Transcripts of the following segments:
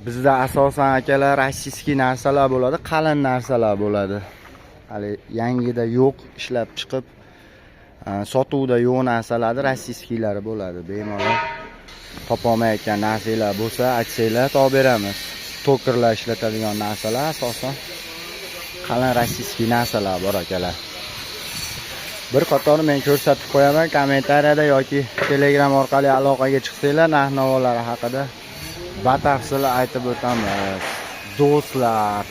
Bizda asosan, akalar, российский narsalar bo'ladi, qalin narsalar bo'ladi. Hali yangida yo'q, ishlab chiqib, sotuvda yo'q narsalarni российский lari bo'ladi. Bemalol topolmayotgan narsanglar bo'lsa, aytsanglar, topib beramiz. Tokarlar ishlatadigan narsalar, asosan qalin российский narsalar bor, akalar. Bir qator men ko'rsatib qo'yaman kommentariyada yoki Telegram orqali aloqaga chiqsanglar, narx navolari haqida batafsil aytib o'tamiz. Do'stlar.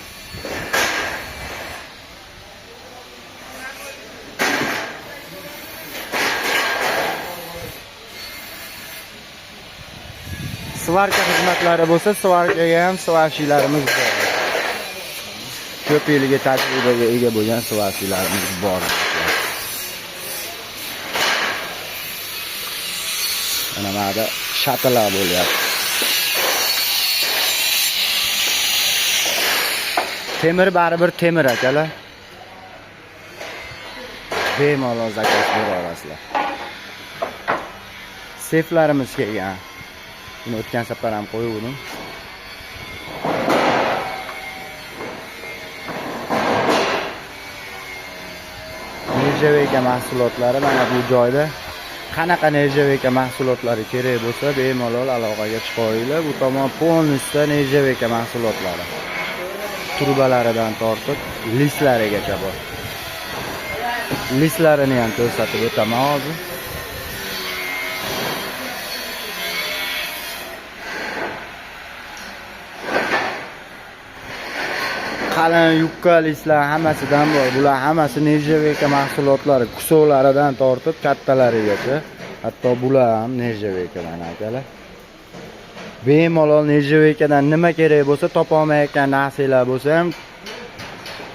Svarka xizmatlari bo'lsa, svarkaga ham сварщик larimiz bor. Ko'p yillik tajribaga ega bo'lgan сварщик larimiz bor. Mana bu yerda shatalar bo'lyapti. Temir baribir temir, akalar. Bemalol заказ bera olasizlar. Seflarimiz kelgan. Buni o'tgan safar ham qo'yuvdim. Нержавейка mahsulotlari mana bu joyda. Qanaqa нержавейка mahsulotlari kerak bo'lsa, bemalol aloqaga chiqaveringlar. Bu tomon полностью нержавейка mahsulotlari. Trubalaridan tortib listlarigacha bor. Listlarini ham ko'rsatib o'taman hozir. Qalin, yukka listlar hammasidan bor. Bular hammasi нержавейка mahsulotlari, кусок laridan tortib kattalarigacha. Hatto bular ham нержавейка, mana, akalar. Bemalol нержавейка dan nima kerak bo'lsa, topolmayotgan narsanglar bo'lsa ham,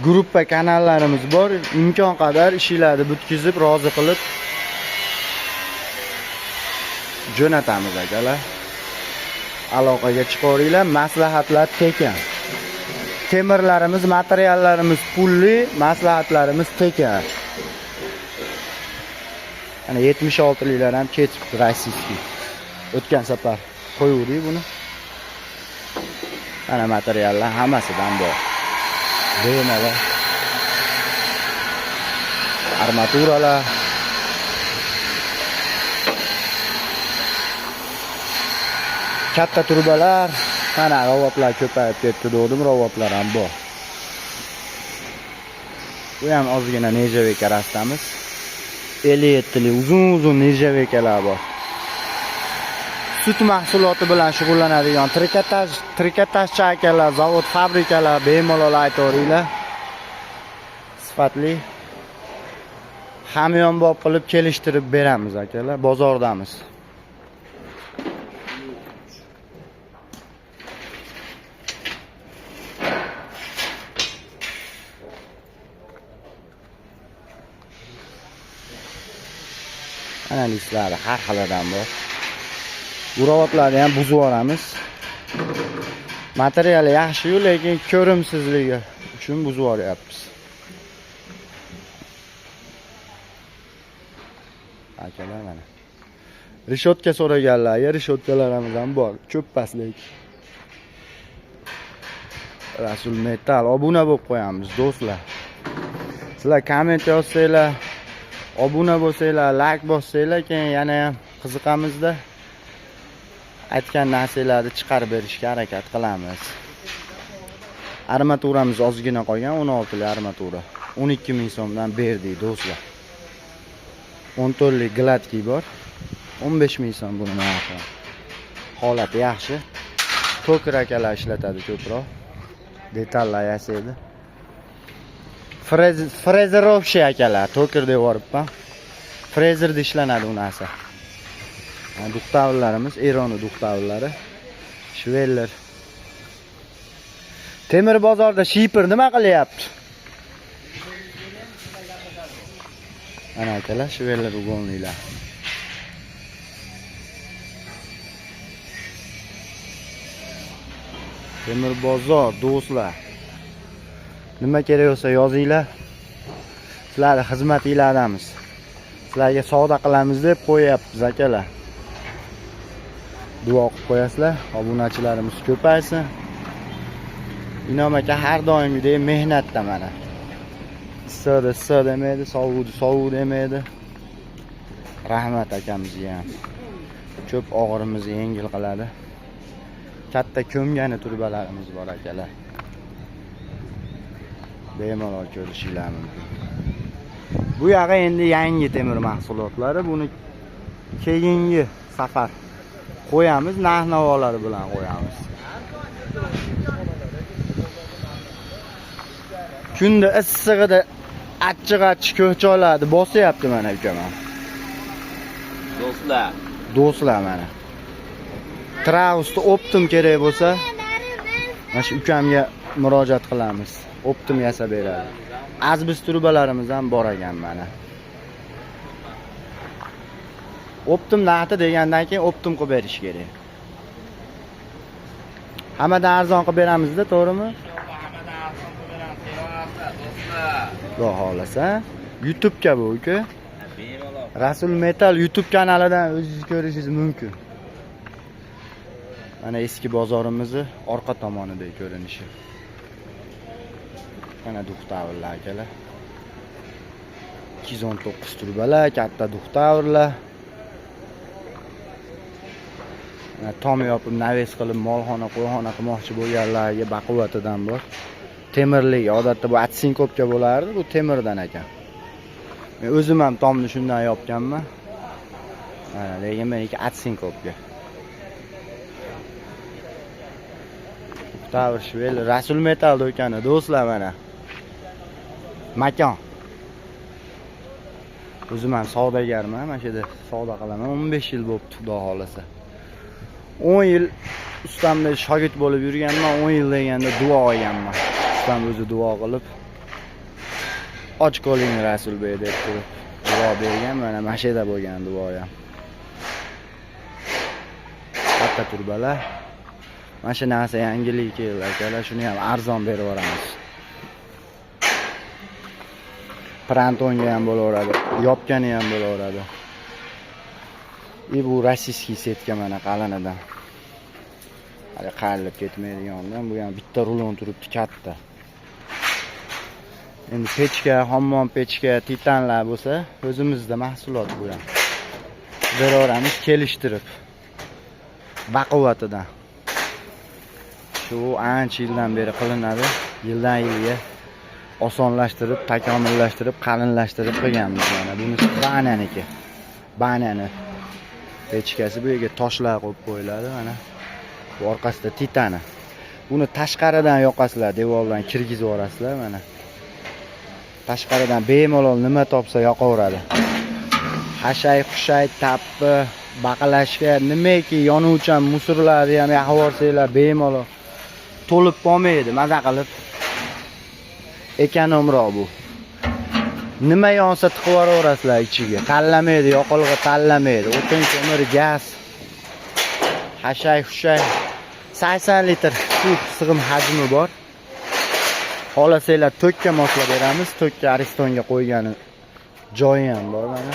gruppa kanallarimiz bor. Imkon qadar ishinglarni bitkizib, rozi qilib jo'natamiz, akalar. Aloqaga chiqaveringlar, maslahatlar tekin. Temirlarimiz, materiallarimiz pulli, maslahatlarimiz tekin. Ana 76liklar ham ketibdi, российский. O'tgan safar qo'yuvdik buni. Mana materiallar hammasidan bor. Bemalol. Armaturalar. Katta trubalar, mana robotlar ko'payib ketdi dedim, robotlar ham bor. Bu ham ozgina нержавейка rastamiz. 57 lik uzun-uzun нержавейка lar bor. Sut mahsuloti bilan shug'ullanadigan trikotajchi akalar, zavod, fabrikalar bemalol aytaveringlar. Sifatli hamyonbop qilib kelishtirib beramiz, akalar, bozordamiz. Ana listlari har xilidan bor. Bu robotlarni ham buzib yuboramiz. Materiali yaxshi-yu, lekin ko'rimsizligi uchun buzib yuboryapmiz. Akalar, mana. Reshotka so'raganlarga reshotka larimiz ham bor. Cho'ppaslik. Rasul Metal obuna bo'lib qo'yamiz, do'stlar. Sizlar komment yozsanglar, obuna bo'lsanglar, layk bossanglar, keyin yana ham qiziqamizda. Aytgan narsalarni chiqarib berishga harakat qilamiz. Armaturamiz ozgina qolgan, 16 lik armatura. 12 ming so'mdan berdik, do'stlar. 14 lik гладкий bor. 15 ming so'm buni narxi. Holati yaxshi. Tokar akalar ishlatadi ko'proq. Detallar yasaydi. Фрезеровщик akalar, toker deb yuboribman. Frezerda ishlanadi u narsa. Двухтавр larimiz, Eroni двухтавр lari. Швеллер. Temir bozorda шипр nima qilyapti? Mana, akalar, швеллер угольный lar. Temir bozor, do'stlar. Nima kerak bo'lsa yozinglar. Sizlarni xizmatinglardamiz. Sizlarga savdo qilamiz deb qo'yapmiz, akalar. Duo qilib qo'yasizlar, obunachilarimiz ko'paysin. Inom aka har doimgidek mehnatda mana. Issiqda issiq demaydi, sovuqda sovuq demaydi. Rahmat akamizga ham. Ko'p og'irimizni yengil qiladi. Katta ko'mgani turbalarimiz bor, akalar. Bemalol ko'rishinglar mumkin. Bu yog'i endi yangi temir mahsulotlari. Buni keyingi safar qo'yamiz, narx-navolari bilan qo'yamiz. Kunda issig'ida achchiq-achchiq ko'hchoylarni bosyapti mana ukam. Do'stlar. Do'stlar mana. Trausni оптом kerak bo'lsa, mana shu ukamga murojaat qilamiz. Оптом yasab beradi. Azbis trubalarimiz ham bor ekan mana. Оптом narxi degandan keyin оптом qilib berish kerak. Hammadan arzon qilib beramizda, to'g'rimi? Hammadan arzon qilib beramiz, do'stlar. Xudo xohlasa. YouTube'ga bu uka. Bemalol. Rasul Metal YouTube kanalidan o'zingiz ko'rishingiz mumkin. Mana eski bozorimizni orqa tomonidagi ko'rinishi. Mana duxtavrlar, akalar. 219 turbalar, katta duxtavrlar. Mana tom yopib, naves qilib, molxona, qo'yxona qilmoqchi bo'lganlarga baquvvatidan bor. Temirlik, odatda bu atsinkovka bo'lardi, bu temirdan ekan. Men o'zim ham tomni shundan yopganman. Mana, lekin meniki atsinkovka. Tavr Shvel Rasul Metal do'koni, do'stlar mana. Makon. O'zim ham savdogarman, mana shu yerda savdo qilaman. 15 yil bo'libdi, xudo xolasa. 10 yil ustamda shogird bo'lib yurganman, 10 yil deganda duo olganman. Ustam o'zi duo qilib, och qoling Rasulbey deb turib duo bergan, mana shu yerda bo'lgan duo ham. Katta turbalar. Mana shu narsa yangilik keldi, akalar, shuni ham arzon berib yuboramiz. Prantonga ham bo'laveradi, yopgani ham bo'laveradi. И bu rossiyskiy setka mana qalinidan. Hali qayrilib ketmaydigandan bu ham bitta rulon turibdi katta. Endi pechka, hammom pechka, titanlar bo'lsa, o'zimizda mahsulot bu ham. Beraveramiz kelishtirib. Baquvvatidan. Shu ancha yildan beri qilinadi. Yildan yilga osonlashtirib, takomillashtirib, qalinlashtirib qilganmiz mana. Bunisi bananiki. Banani pechkasi, bu yerga toshlar qo'yib qo'yiladi mana. Bu orqasida titani. Buni tashqaridan yoqasizlar, devordan kirgizib yuborasizlar mana. Tashqaridan bemalol nima topsa yoqaveradi. Hashay, xushay, tappi, baqalashga, nimaki yonuvchan musurlarni ham yoqib yuborsanglar bemalol to'lib qolmaydi, maza qilib. Ekonomroq bu. Nima yonsa tiqib yuboraverasizlar ichiga. Tanlamaydi, yoqilg'i tanlamaydi. O'tin, ko'mir, gaz, hashay, xushay 80 litr suv sig'im hajmi bor. Xohlasanglar tokka moslab beramiz. Tokka Aristonga qo'ygani joyi ham bor mana.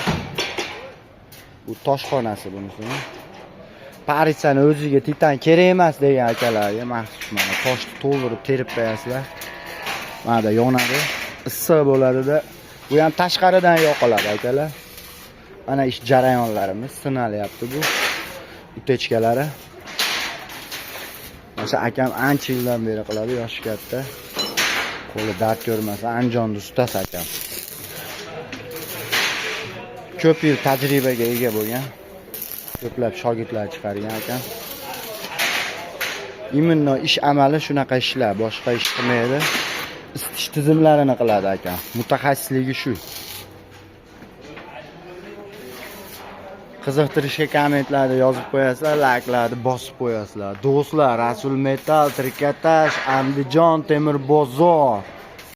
Bu toshxonasi bunisini. Parisani o'ziga titan kerak emas degan akalarga maxsus mana toshni to'ldirib terib qo'yasizlar. Mana yonadi, issiq bo'ladida. Bu ham tashqaridan yoqiladi, akalar. Mana ish jarayonlarimiz sinalyapti bu utechkalari. Mana akam ancha yildan beri qiladi, yoshi katta. Qo'li dard ko'rmasa, Andijonda ustasi akam. Ko'p yil tajribaga ega bo'lgan. Ko'plab shogirdlar chiqargan akam. Именно ish amali shunaqa ishlar, boshqa ish qilmaydi. Isitish tizimlarini qiladi akam. Mutaxassisligi shu. Qiziqtirishga kommentlarda yozib qo'yasizlar, layklarni bosib qo'yasizlar. Do'stlar, Rasul Metal, Trikotaj, Andijon temir bozor.